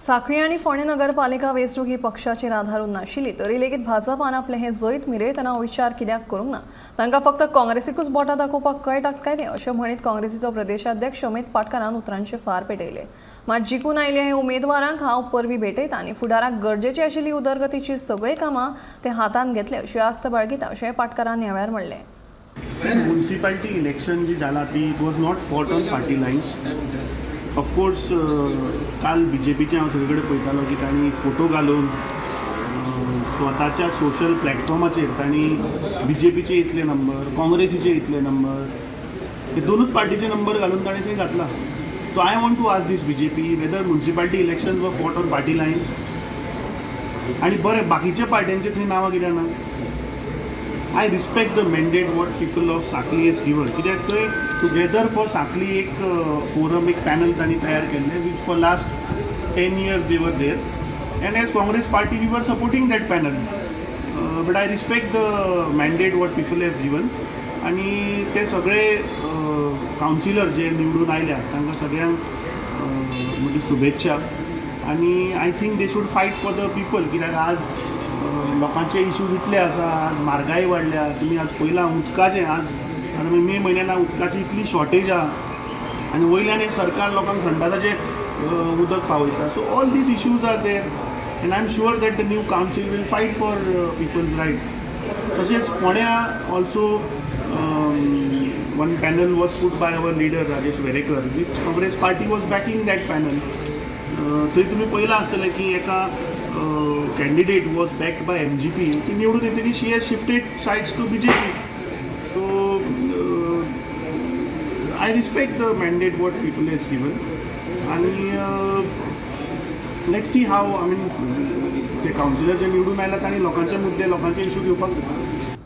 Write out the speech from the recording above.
साखळी आनी फोंडें नगरपालिका वेंचणूक ही पक्षाचेर आदारून नाशिल्ली तरी लेगीत भाजपान आपलें हें जैत मिरयतना विचार कित्याक करूंक ना. तांकां फक्त काँग्रेसीकूच बोटां दाखोवपाक कळटा काय तें, अशें म्हणीत काँग्रेसीचो प्रदेशाध्यक्ष अमित पाटकारान उतरांचे फार पेटयले. मात जिखून आयिल्ल्या हे उमेदवारांक हांव परबीं भेटयता आनी फुडाराक गरजेची आशिल्ली उदरगतीची सगळीं कामां ते हातांत घेतले अशी आस्त बाळगिता, अशें पाटकारान ह्या वेळार म्हणलें. म्युन्सिपाल्टी इलेक्शन जी जाला ती, it was not fought on party lines, of course. काल बीजेपीचे हांव सगळे कडेन पळयतालो की तांणी फोटो घालून स्वताच्या सोशल प्लॅटफॉर्माचेर तांणी बीजेपीचे इतले नंबर, काँग्रेसीचे इतले नंबर, हे दोनूच पार्टीचे नंबर घालून तांणी थंय घातला. So I want to ask this BJP whether municipality election were fought on party lines. आनी बरें, बाकीच्या पार्ट्यांचे थंय नांवां कित्याक ना? I respect the mandate what people of Sanquelim has given, कित्याक थंय टुगेदर फॉर सांखली एक फोरम, एक पॅनल तांणी तयार केल्लें, which for last 10 years they were there, and as Congress party we were supporting that panel, but I respect the mandate what people have given. आनी ते सगळे कावन्सिलर जे निवडून आयल्या, तांकां सगळ्यांक म्हज्यो शुभेच्छा आनी I think they should fight for the people, कित्याक आज लोकांचे इश्यूज इतले आसा. आज म्हारगाय वाडल्या, तुमी आज पळयलां उदकाचें. आज आतां मे म्हयन्यान उदकाची इतली शॉर्टेज आहा आनी वयल्यान हें सरकार लोकांक संडासाचें उदक पावयता. So all these issues are there and I am sure that the new council will fight for people's right. तशेंच फोंड्या also one panel was put by our leader Rajesh Verekar, which Congress party was backing that panel. थंय तुमी पळयलां आसतलें की एका candidate was backed by MGP. ती निवडून येतकीर she has shifted sides to BJP. So I respect the mandate what people has given आणि let's see how, I mean, ते कावन्सिलर जे निवडून आयला तांणी लोकांचे मुद्दे, लोकांचे इशू घेवपाक जाय.